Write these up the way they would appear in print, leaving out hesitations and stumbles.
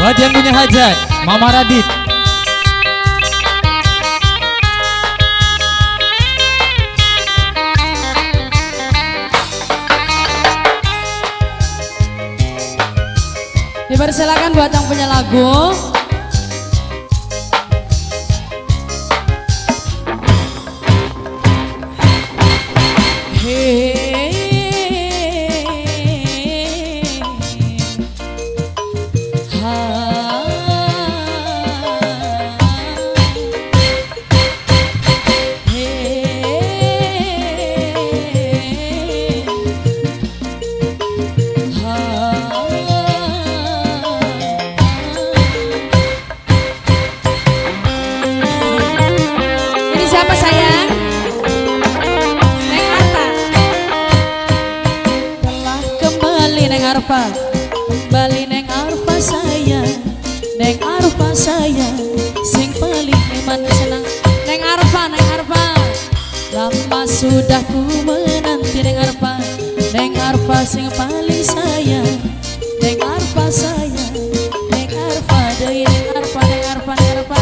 Buat yang punya hajat, Mama Radit. Dipersilakan buat yang punya lagu. Ini siapa sayang? Neng Arfa. Telah kembali Neng Arfa, kembali Neng Arfa sayang, Neng Arfa sayang, sing paling iman senang. Neng Arfa, Neng Arfa, lama sudah ku menanti Neng Arfa, Neng Arfa sing paling sayang, Neng Arfa sayang, Neng Arfa deui, Neng Arfa, Neng Arfa, Neng Arfa.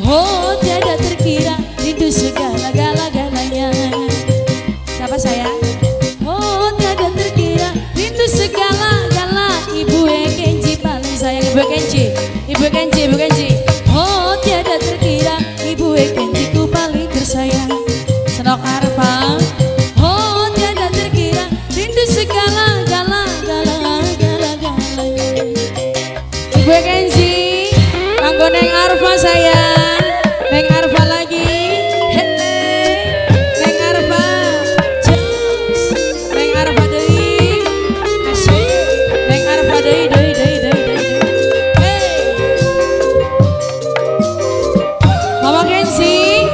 Oh tiada terkira rindu segala-gala-galanya. Siapa sayang? Oh tiada terkira rindu segala-gala. Ibu Kenji paling sayang, Ibu Kenji, Ibu Kenji, Ibu Kenji. Oh tiada terkira Ibu Kenji ku paling tersayang. Senok Arfa. Oh tiada terkira rindu segala-gala-gala-gala-galanya. Ibu Kenji, kanggo Neng Arfa sayang, Neng Arfa lagi, hey, Neng Arfa, jos, Neng Arfa deui, asyik, Neng Arfa deui deui deui deui deui, hey, Mama Kenzi,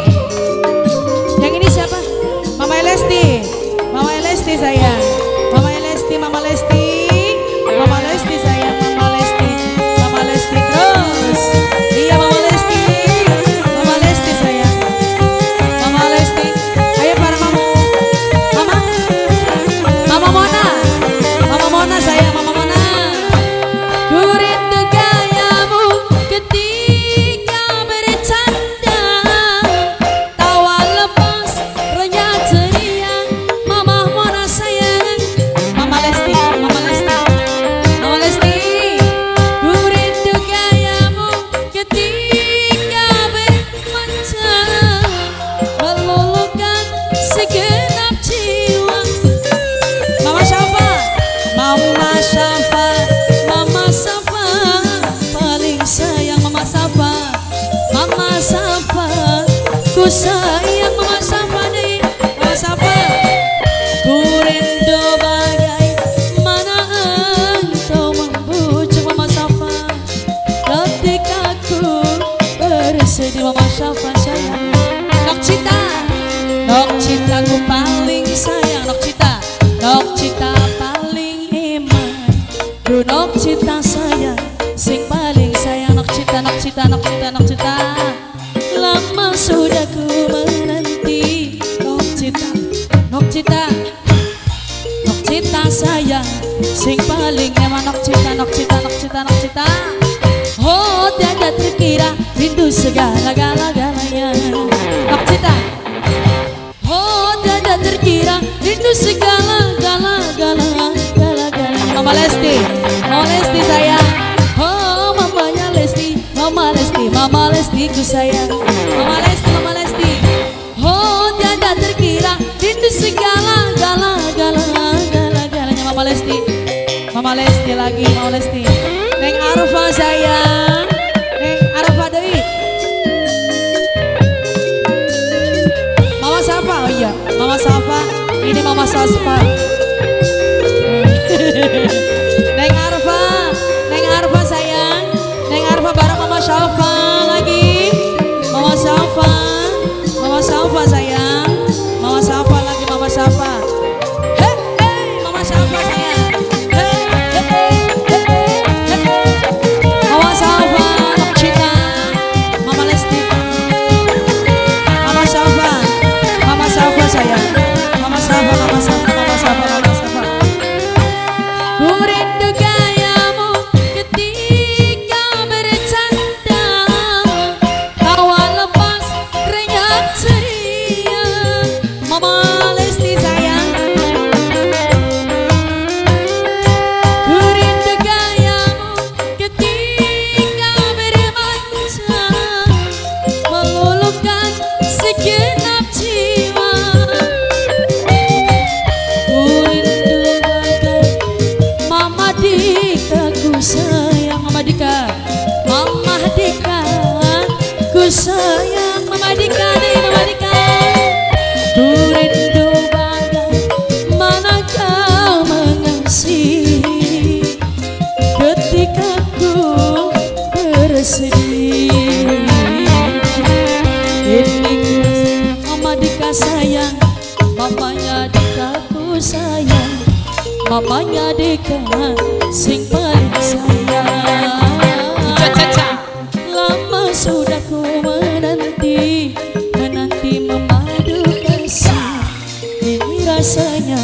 yang ini siapa? Mama Elesti, Mama Elesti sayang, Mama Elesti, Mama Lesti, Mama Lesti sayang, Mama Lesti, Mama Lesti terus, iya Mama Lesti, Mama Lesti sayang, Mama Lesti, ayo para mama, Mama, Mama Mona, Mama Mona sayang, Mama Mona. Ku rindu gayamu ketika bercanda, tawa lepas renyah ceria, Mama Mona sayang, Mama Lesti, Mama Lesti, Mama Lesti. Ku rindu gayamu ketika bermanja, meluluhkan segenap jiwa. Mama siapa? Mama Syafa, Mama Safa, paling sayang Mama Safa, Mama Safa, ku sayang Mama Safa deh, Mama Safa. Ku rindu bagaimana engkau membujuk Mama Safa ketika ku bersedih, Mama Safa sayang. Nok Cita, Nok Cita ku paling sayang, Nok Cita, Nok Cita paling iman. Du Nok Cita sayang, sing paling sayang Nok Cita, Nok Cita, Nok Cita, Nok Cita. Lama sudah ku menanti Nok Cita, Nok Cita, Nok Cita sayang, sing paling eman Nok Cita, Nok Cita, Nok Cita, Nok Cita. Oh tiada terkira rindu segala-gala-galanya. Nok Cita. Oh tiada terkira rindu segala-gala-gala-gala-galanya. Mama Lesti, Mama Lesti sayang. Oh mamanya Lesti, Mama Lesti, Mama Lesti ku sayang. Mama Lesti, Mama Lesti. Oh tiada terkira rindu segala-gala-gala-gala-galanya. Mama Lesti, Mama Lesti lagi, Mama Lesti. Neng Arfa sayang, Neng Arfa deui. Mama Safa, oh iya, Mama Safa, ini Mama Saspa. Neng Arfa, Neng Arfa sayang, Neng Arfa bareng Mama Safa lagi, Mama Safa, Mama Safa sayang, Mama Safa lagi, Mama Safa. Hey, hey, Mama Safa sayang, hey, hey, hey, hey, hey. Mama Safa, Nok Cita, Mama Lesti, Mama Safa, Mama Safa sayang, Mama Safa, Mama Safa, Mama Safa. Dika ku sayang, Mama Dika, Mama Dika ku sayang, Mama Dika nih, Mama Dika. Ku rindu bagaimana kau mengasihi ketika ku bersedih. Ini ku Mama Dika sayang, mamanya Dika ku sayang, mamanya Dika sing paling sayang. Caca. Lama sudah ku menanti, menanti memadu kasih. Ini rasanya